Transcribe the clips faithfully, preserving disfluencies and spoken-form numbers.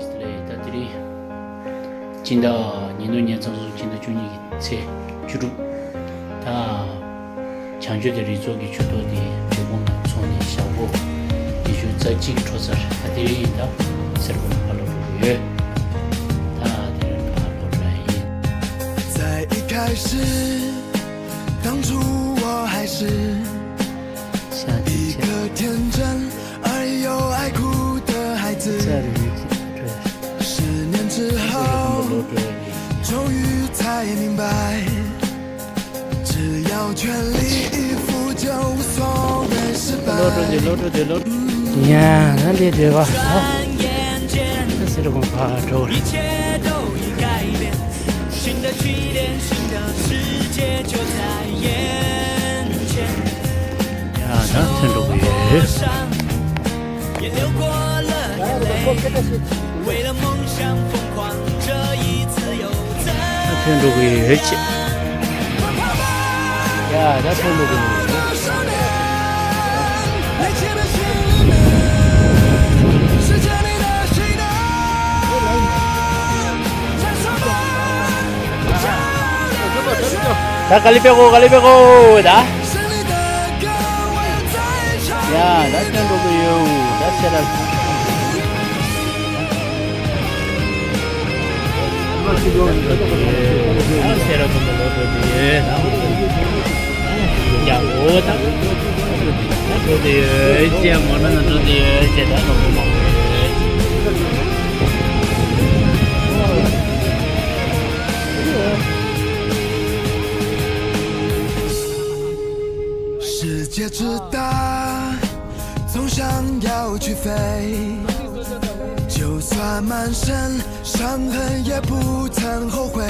ལས་ད་དེ་རིང་སྤྱི་ཟླ་ཉིས་སྟོང་ཉེར་གསུམ་ཚོ་སྤྱི་ཟླ་བཅུ་གཉིས་ཀྱི་ཚེས་བཅུ་དྲུག་ད་བྱང་ཆུབ་ཏུ་རིགས་ཚོགས་ཀྱི་ཆོས་ཐོག་དེ་བོད་ཁོང་དང་ཚོགས་ནས་ཞག་པོ་ཉི་ཤུ་རྩ་གཅིག་འཕྲོ་སར་ད་དེ་རིང་ད་སེར་ཁོང་ཕར་ལོག་འགྲོ་གི་ཡོད། ད་དེ་རིང་ཕར་ལོག་འགྲོ་ཡ་ཡིན། 在一开始，当初我还是一个天真而又爱哭的孩子。十年之后，终于才明白，只要全力以赴，就无所谓失败。 ཡ་ན་འདི་བདེ་བ་ད་སེར་ཁོང་ཕར་འགྲོ་བར། ཡ་ད་ཐོན་འགྲོ་གི་ཡོད། ད་ཐོན་འགྲོ་གི་ཡོད་ཅེས། ཡ་ད་ཐོན་འགྲོ་གི་ཡོད། ད་ག་ལེ་པེ་གོ་ག་ལེ་པེ་གོ་ད། ཡ་ད་ཐོན་འགྲོ་གི་ཡོད་ད་སེ་ར། ད་སེ་ར་ཀུན་པོ་ལོག་འགྲོ་གི་ཡོད་ད། ཡ་འོ་ད། ད་འགྲོ་གི་ཡོད་ཅེས་མོ་ན་ན་འགྲོ་གི་ཡོད་ཅེས་ད་ལོག་འགྲོ་མ་འོ་ཡོད། 世界之大，总想要去飞，就算满身伤痕也不曾后悔。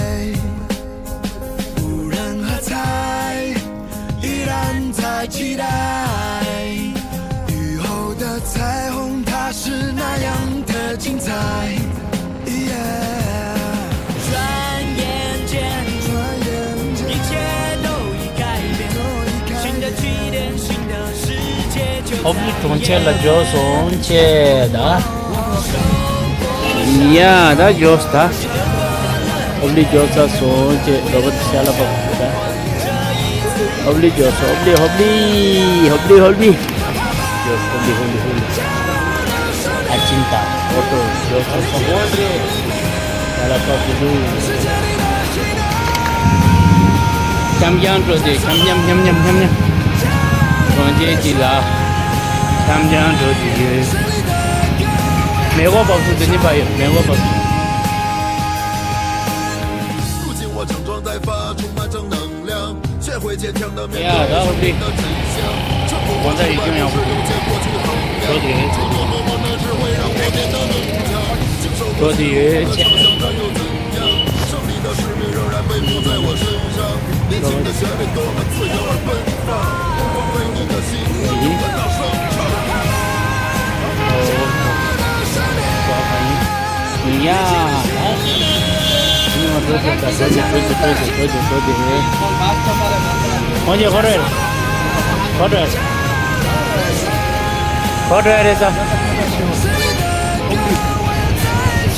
无人喝彩，依然在期待。雨后的彩虹，它是那样的精彩。 ཨོ་བྷི་གྲོང་ཁྱེར་ལ་འབྱོར་སོང་ཅེས་དང་། ཡ་ད་འབྱོར་ད། ཨོ་བྷི་འབྱོར་ཚར་སོང་ཅེས་རོ་བར་ཤ་ལ་པ་ད། ཨོ་བྷི་འབྱོར་སོང་ཨོ་བྷི་ཨོ་བྷི་ཨོ་བྷི་ཨོ་བྷི། ཡོ་ཧོ་ལི་ཧོ་ལི་ཧོ་ལི། ཨ་ཅིན་ད་ཨོ་ཏོ་ཡོ་ཧོ་སོ། ཡ་ལ་ཏོ་ཀི་ལུ། འཁྱམ་རྐྱང་འགྲོ་དེ་འཁྱམ་འཁྱམ་འཁྱམ་འཁྱམ་འཁྱམ་འཁྱམ། གྲོང་ཁྱེར་གྱི་ལ། འཁྱམ་རྐྱང་འགྲོ་དེ་ཡོད། མེ་འཁོར་བབས་སུ་དེ་ནི་པ་ཡོད་མེ་འཁོར་བབས་སུ། ཡ་ད་ཧོ་ལི། གོང་ས་ཡིག་སྐྱོན་ཡག་པོ་འདུག་འགྲོ་དེ་ཡོད། འགྲོ་དེ་ཡོད་ཅེས། འགྲོ་དེ་ཡིན། ཡ། ཨ། ཉི་མ་འགྲོ་དེ་ད་འགྲོ་དེ་འགྲོ་དེ་འགྲོ་དེ་འགྲོ་དེ་འགྲོ་དེ་རེད། ཁོང་ཚོས་ཁོ་རེ། ཁོ་རེ། ཁོ་རེ་རེད་ད།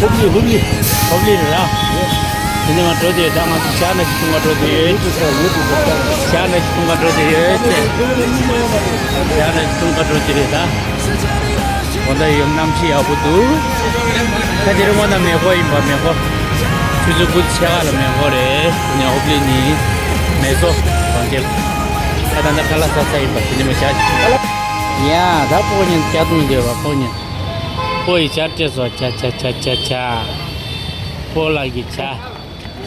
ཧུབ་ལི་ཧུབ་ལི་ཧུབ་ལི་རེད་ར། དེ་ནས་ང་འགྲོ་དེ་ད་ང་ཚོ་ཞག་ན་ཞིག་ཐུང་ག་འགྲོ་དེ་ཡོད། ཞག་ན་ཞིག་ཐུང་ག་འགྲོ་དེ་ཡོད་ཅེས། ཞག་ན་ཞིག་ཐུང་ག་འགྲོ་དེ་རེད་ད། དགོང་དག་ཡོད་གནམ་གཤིས་ཡག་པོ་འདུག་ད་དེ་རིང་དགོང་དག་མེ་འཁོར་ཡིན་པ་མེ་འཁོར། ཆུ་ཚོད་དགུ་ཕྱེད་ཀ་ལ་མེ་འཁོར་རེད། དེ་ནས་ཧོབ་ལི་ནི་མེ་སོ་གྲོང་ཁྱེར། ད་ད་ལྟ་ཁ་ལག་ཟ་ས་ཡིན་པ་དེ་ནས་མ་བཞག་ཡ་ད་སྤོ་ཉན་སྐྱ་དུང་ཡོད་པ་སྤོ་ཉན། སྤོ་ཡི་ཆར་ཅེས་སོ་ཆ་ཆ་ཆ་ཆ་ཆ། སྤོ་ལགས་ཀྱི་ཆ།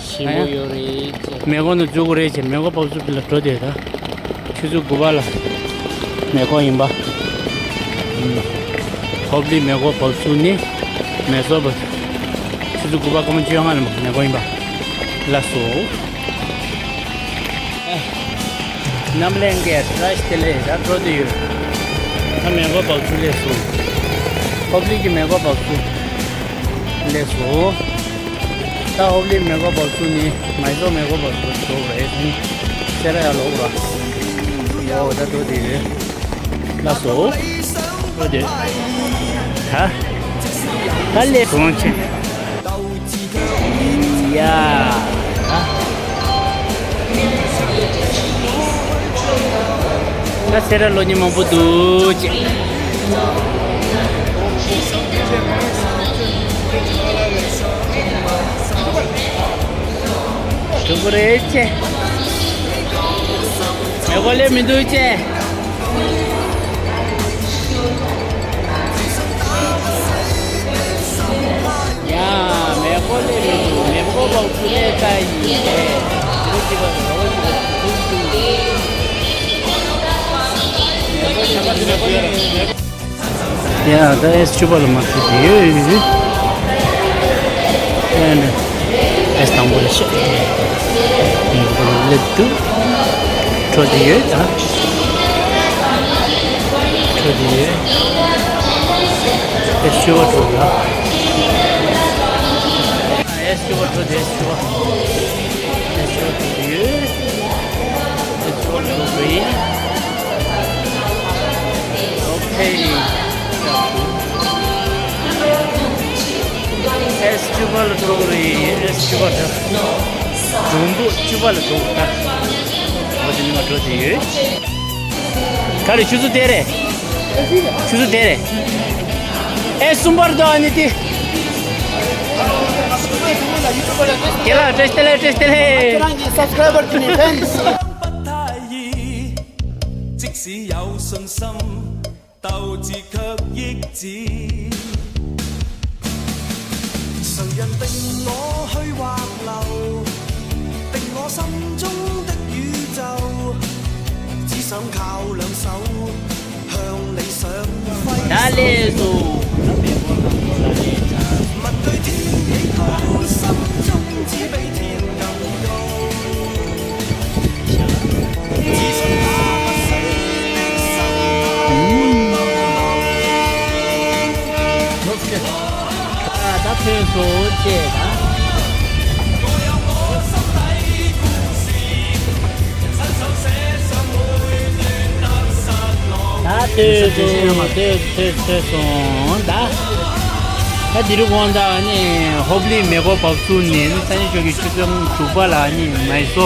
ཞིམ་པོ་ཡོད་རེད་ཅེས། མེ་འཁོར་ནང་འཛུལ་དགོས་རེད་ཅེས་མེ་འཁོར་བབས་ཚུགས་ལ་འགྲོ་དེ་ད། ཆུ་ཚོད་དགུ་པ་ལ་མེ་འཁོར་ཡིན་པ། ཧོབ་ལི་མེ་འཁོར་བབས་ཚུགས་ནི་མེ་སོར་བ། ཆུ་ཚོད་དགུ་པ་སྐར་མ་བཅོ་ལྔ་ལ་མེ་འཁོར་ཡིན་པ། ལགས་སོ། རྣམ་གླིང་གི་བཀྲ་ཤིས་བདེ་ལེགས་ད་འགྲོ་དུ་ཡོད། ད་མེ་འཁོར་བབས་ཚུགས་སླེབས་སོང་། ཧོབ་ལི་གི་མེ་འཁོར་བབས་ཚུགས་སླེབས་སོང་། ད་ཧོབ་ལི་མེ་འཁོར་བབས་ཚུགས་ནི་མའི་སོར་མེ་འཁོར་བབས་ཚུགས་འགྲོ་རེད་ཟིན། སེ་ར་ཡ་ལོག་ར། ཨོ་ད་འགྲོ་དུ་ཡོད། ལགས་སོ། འགྲོ་དུ་ད། ད་ལས་གོང་ཆེ། ཡ། ད་སེ་ར་ལོ་ཉི་མང་པོ་འདུག་ཅེས། གྲུབ་རེད་ཅེས། མེ་གོ་ལས་མི་འདུག་ཅེས། ཡ། མེ་གོ་ལས་མི་འདུག་མེ་གོ་བ་ཀུ་ལས་ཀ་ཡིན་པས། ཡ། ད་ཨེ་སི་བཅུ་པ་ལ་མ་ཐུག་གི་ཡོད། ཨེ་ནི་ཨེ་སི་དང་པོ་ལ་ཤ། ངས་ཁོ་ལ་སླེབས་འདུག་འགྲོ་དེ་ཡོད་ད། འགྲོ་དེ་ཡོད། ཨེ་སི་བཅུ་པ་འགྲོ་ད། ཨེ་སི་བཅུ་པ་འགྲོ་དེ་ཨེ་སི་བཅུ་པ། ཨེ་སི་བཅུ་པ་འགྲོ་དེ་ཡོད། ཨེ་སི་བཅུ་པ་འགྲོ་དེ་ཡོད། ཨོ་ཁེ། ཨེ་སི་བཅུ་པ་ལ་འགྲོ་གི་རེད། ཨེ་སི་བཅུ་པ་འདྲ། སྒྲོམ་བུ་བཅུ་པ་ལ་འགྲོ་གི་ད། འོ་དེ་ནི་མ་འགྲོ་དེ་ཡོད། ག་རེ་ཆུ་ཚོད་དེ་རེད། ཆུ་ཚོད་དེ་རེད། ཨེ་གསུམ་པར་འདུག་ཨ་ནི་དེ། ཁྱེད་ལ་བཀྲ་ཤིས་བདེ་ལེགས། བཀྲ་ཤིས་བདེ་ལེགས། ཁྱེད་རང་གི་སབ་སི་ཀ་རའི་བར་དེ་ནི་ཕེན།即使有信心，鬥志卻益智。誰人定我去或留？定我心中的宇宙，只想靠兩手向理想揮手。ད་ལས་སོ། ད་ཕོན་སོ་ཅེས་དང་། ད་ཐོས་སོང་། ཐོས་ཐོས་ཐོས་སོང་ད། ད་འདི་རུ་དགོང་དག་ནི་ཧོབ་ལི་མེ་འཁོར་བབས་ཚུགས་ནས་ནི་ས་གནས་ཕྱོགས་ཀྱི་ཆུ་ཚོད་དྲུག་པ་ལ་ནི་མའི་སོ་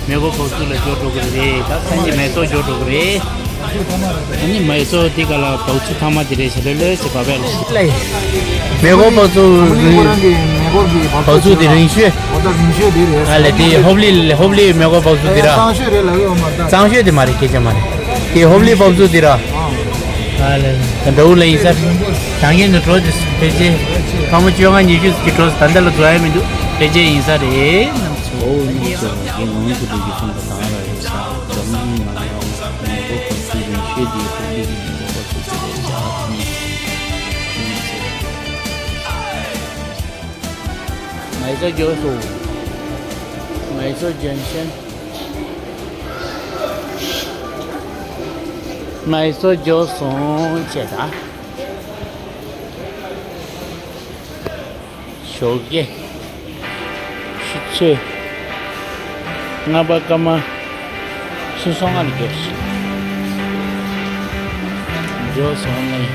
མེ་འཁོར་བབས་ཚུགས་ལ་འབྱོར་འགྲོ་གི་རེད། ད་ས་གནས་མའི་སོ་འབྱོར་འགྲོ་གི་རེད། ཨ་ནི་མའི་སོ་དེ་ག་ལ་བབས་ཚུགས་ཐ་མ་དེ་རེད་ཟེར་ལོས་ལོས་ཟེར་བ་བས་ལ། མེ་འཁོར་བབས་ཚུགས་རིང་། ཁོ་རང་གི་མེ་འཁོར་གྱི་བབས་ཚུགས་དེ་རིང་ཤོས། འོ་ད་རིང་ཤོས་དེ་རེད། ཨ་ལས་དེ་ཧོབ་ལི་ཧོབ་ལི་མེ་འཁོར་བབས་ཚུགས་དེ་ར། གཙང་ཤོས་རེད་ལ་ཡོད་མ་རེད། གཙང་ཤོས་དེ་མ་རེད། སྐད་ཆ་མ་རེད། དེ་ཧོབ་ལི་བབས་ཚུགས་དེ་ར། ཨ་ལས་ད་འདྲ་བོ་ལ་ཡིན་ས། ད་ངས་ནི་འགྲོ་དེ་ཕལ་ཆེར་ཕ་མ་བཅོ་ལྔ་ཉི་ཤུ་ཅིག་འགྲོ་ད་ལྟ་ལ་འགྲོ་ཡ་མི་འདུག་ཕལ་ཆེར་ཡིན་ས་རེད། ཨོ་ནི་ཚོ་ངས་ངོ་གི་འདུག་གི་སོང་པ་དང་ར་རེད་ས། འཛམ་གླིང་ནང་ལ་མེ་འཁོར་བབས་ཚུགས་རིང་ཤོས་དེ་ཧོབ་ལི་གི་མེ་འཁོར་བབས་ཚུགས་དེ་རེད་ས། མའི་སོ་འབྱོར་སོང་། མའི་སོ་ཇན་ཤན། མའི་སོ་འབྱོར་སོང་བྱས་ད། ཞོགས་ཀས་ཆུ་ཚོད་ལྔ་པ་སྐར་མ་སུམ་ཅུ་སོ་ལྔ་ལ་འབྱོར་སོང་། འབྱོར་སོང་ནས།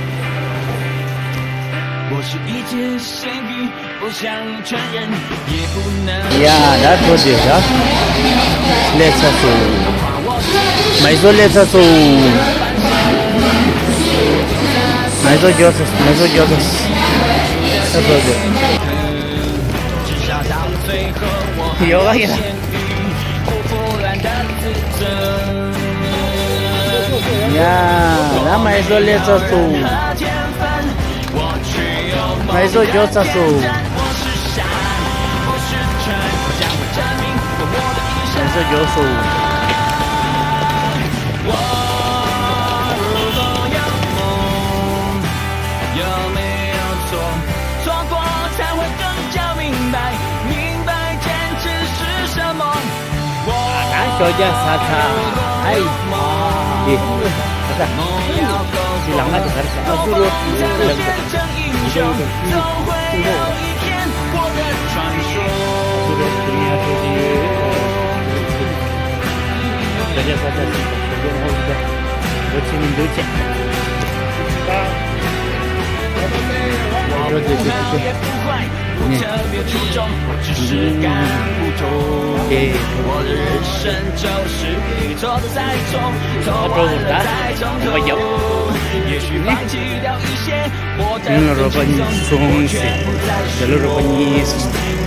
ཡ་ད་འགྲོ་དེ་ད། སླེབས་ཚར་སོང་། མའི་སོ་སླེབས་ཚར་སོང་། མའི་སོ་འབྱོར་ཚར། མའི་སོ་འབྱོར་ཚར། ད་འགྲོ་དེ། ཡོ་ག་ཡིན་ལ། ཡ། ད་མའི་སོ་སླེབས་ཚར་སོང་། མའི་སོ་འབྱོར་ཚར་སོང་། མའི་སོ་འབྱོར་སོང་། ད་ཞོགས་ཇ་ཟ་ཚར། ཨའི། འདི། ད་ད། འདི་ལ་ང་དེ་གར་ཟ། ཨ་ཟུ་རོ། ཨ་ཟུ་རོ། ཨ་ཟུ་རོ། ཞོགས་ཇ་ཟ་ཚར། ཞོགས་ཇ་ངོ་ཟ། འོ་ཆི་མི་འདུག་ཅེས། ཁ་དྲོ་བོ་ད་ཁ་བ་རྒྱབ། དེ་ལ་རོགས་པ་གཉིས་སོང་ཟེར། དེ་ལ་རོགས་པ་གཉིས་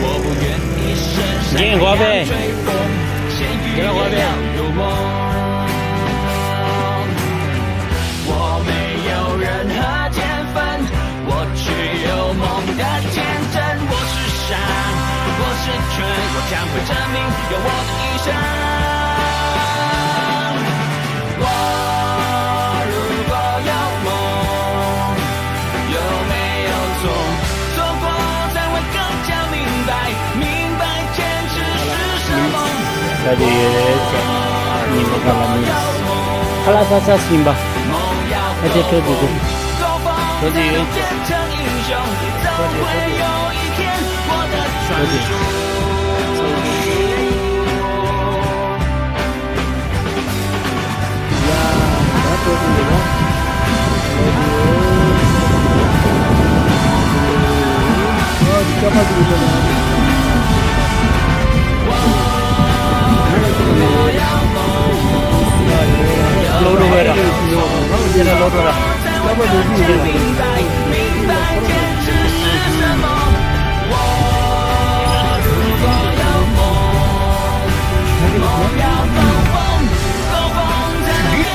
སོང་། རྒན་ཧོ་པེ། རྒན་ཧོ་པེ། 我没有任何天分，我只有梦的天真。我是山，我是水，我将会证明有我的一生。我如果有梦，有没有错？错过才会更加明白，明白坚持是什么。 ད་དེ་ཡོད་རེད་ཟེར། ཉིན་མོ་ག་ལ་མི་ཁ་ལག་ཟ་ས་ཟིན་པ། ཨ་ཅེ་ཁྲོད་དུ་འདུག་ཁྲོད་དུ་ཡོད་ཟེར། ཁྲོད་དུ་ཁྲོད་དུ། ཡ། ད་ཁྲོད་དུ་ཡོད། ཁྲོད་དུ་ཡོད། ཨ་ཅེ་ཁྲོད་དུ་ཡོད།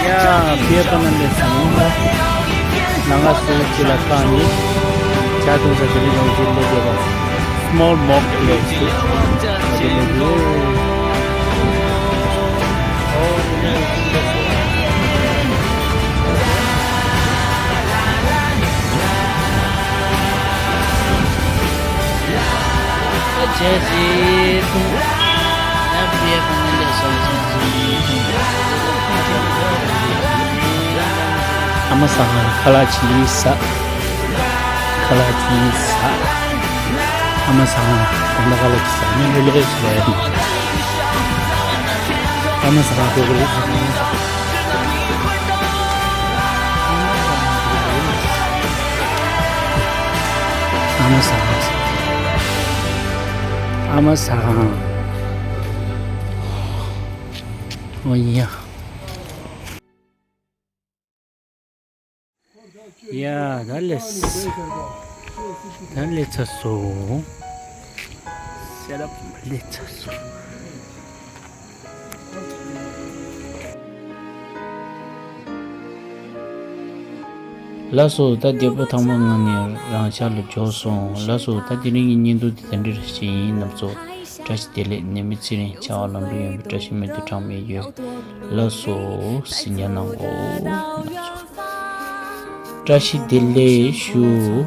ཡ། ཕིའ་ཀ་མན་ལེ་སོང་ལ། ལ་ང་སུ་ཅི་ལ་ཀ་ནི། ཇ་འཐུང་ས་དེ་ནི་ཡོང་ཅི་ལེ་ཇེ་བ། Small Mok Place དེ་ལེ་ཇེ། ཨ་མ་ཟ་ཁ་ལག་ཅིག་ཟ། ཁ་ལག་ཅིག་ཟ། ཨ་མ་ཟ་ཁ་ལག་ཅིག་ཟ། ངས་ལོ་ལོ་ཟ་ཡ། ཨ་མ་ཟ་ཁ་ལག་ཅིག་ཟ། ཨ་མ་ཟ་ཁ་ལག་ཅིག་ཨ་མ་ཟ་ཁ་ལག་ཅིག་ཨོ་ཡ། ཡ། ད་ལས། ད་ལས་ཚར་སོང་། ལས་ཚར་སོང་། ལགས་སོ། ད་བདེ་པོ་ཐང་མོ་ངང་ནས་རང་ཤག་ལ་འབྱོར་སོང་། ལགས་སོ། ད་དེ་རིང་གི་བརྙན་ཐུང་དེ་དེ་འདྲ་ཞིག་ཡིན། རྣམ་ཚོ་བཀྲ་ཤིས་བདེ་ལེགས། ནད་མེད་ཚེ་རིང་། བྱ་བ་ལམ་འགྲོ་ཡོང་བའི་བཀྲ་ཤིས་སྨོན་འདུན་གྲངས་མེད་ཡོད། ལགས་སོ། གཟིགས་ཉན་གནང་གོ། བཀྲ་ཤིས་བདེ་ལེགས་ཞུ།